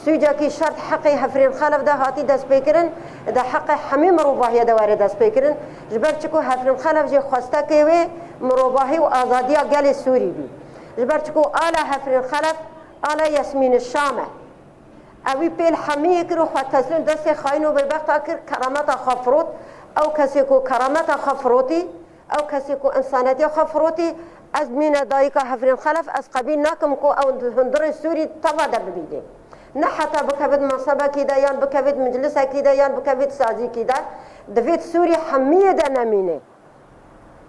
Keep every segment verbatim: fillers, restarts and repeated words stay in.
Sûcekî şert heqê Hafrîn Xelef de hatî destpêkirin, di heqê hemî mirovahiyê de were destpêkirin. Ji ber çiku Hafrîn Xelef jî xwestekê wê mirovahî û azadiya gelê Sûrî bî. Ji ber çiku ala Hafrîn Xelef, ala Yasmîn Şam e. Ewî pêl hemiyê kir û xwe teslîm destê xayîn û bêbexta kir, kerameta xwe firot. Ew kesê ku kerameta xwe firotî, ew kesê ku însanetiya xwe firotî, ez mîne dayika Hafrîn Xelef, ez qebîl nakim ku ew hundirê Sûrî teva de bimîne. Ne heta bikevit mensebekî de, yan bikevit meclisekî de, yan bikevit sazîkî de, divêt Sûrî hemiyê de nemîne.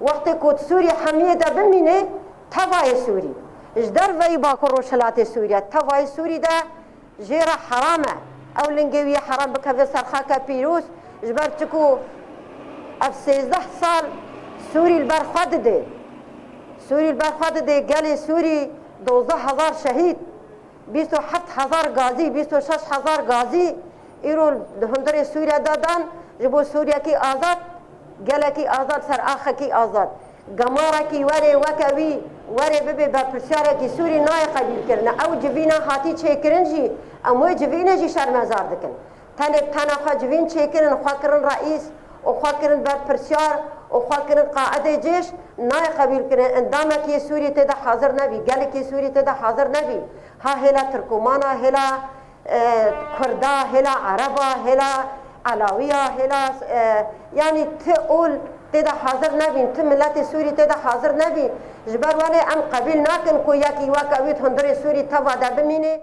Wextê ku di Sûrî hemiyê de bimîne, tevayê Sûrî. Ji derveyî Bakur Rojhilatê Sûriye, tevayê Sûrî de jê re heram e. Ew lingê wî ye heram bikeve ser xake pîroz, ji ber çiku ev sêzdeh sal Sûrî li ber xwe dide. Sûrî li ber xwe dide, gelê Sûrî dozdeh hezar şehîd, bîst û heft hezar gazî, bîst û şeş hezar gazî îro di hundirê Sûriye de dan, ji bo Sûriyekî azad, gelekî azad, ser axekî azad. Gemarekî were weke wî, were bibe berpirsiyarekî Sûrî nayê qebîlkirin. Ew civîna hatî çêkirin jî, em wê civînê jî şermezar dikin. Tenê bi tena xwe civîn çêkirin, xwe kirin reîs û xwe kirin berpirsiyar û xwe kirin qaidê cêş, nayê qebîlkirin. Endamekî yê Sûrî tê de hazir nebî, gelekî Sûrî tê de hazir nebî. Ha hêla Tirkomana, hêla, e, Kurda, hêla Ereba, hêla Elawiya, hêla, e, yanî ti ol tê de hazir nebîn, ti miletê Sûrî tê de hazir nebî. Ji ber wanê em qebîl nakin ku yekî weke wî di hundirê Sûrî teva de bimîne.